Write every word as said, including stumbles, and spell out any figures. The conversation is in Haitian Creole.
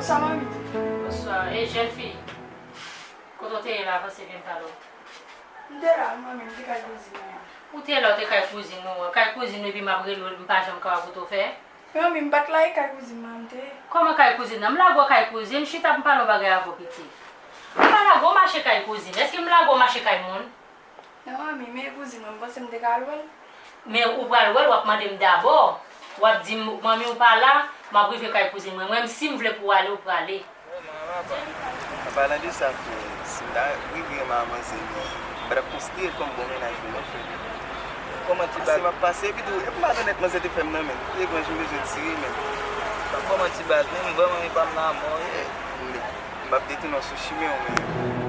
Sa manmi? Bonswa. E jèn fi, kote w te ye la, avanse vin pale w. M te la, manmi, m te kay kouzin mwen. Ou te la, ou te kay kouzin ou an. Kay kouzin ou epi m ap rele w, m pa janm ka wè kote w fè. Men manmi, m pa t la e kay kouzin mwen, m te. Kòman kay kouzin nan? M lage w kay kouzin, m chita pou m pale yon bagay avè w piti. M pa lage w mache kay kouzin. Èske m lage w mache kay moun? Non, manmi, men kouzin mwen, m panse m te ka al wè l. Men ou pral wè l, w ap mande m dabò. W ap di m, manmi w pa la, m ap rive kay kouzin mwen. Mwen, si m vle pou w ale, ou prale. An palan de sa, frè, si m ta rive renmen manzè li an, m pa t ap konsidere l kòm bon mennaj mwen non, frè. Kòman ti Pase bag? M ap pase, epi tou, e pou malonèt manzè te fè m nan, men. Li te gran jan bezwen tire, men. Kòman ti bag? Men m vrèman men pa m nan mò ye. M p ap detounen w sou chimen w, men.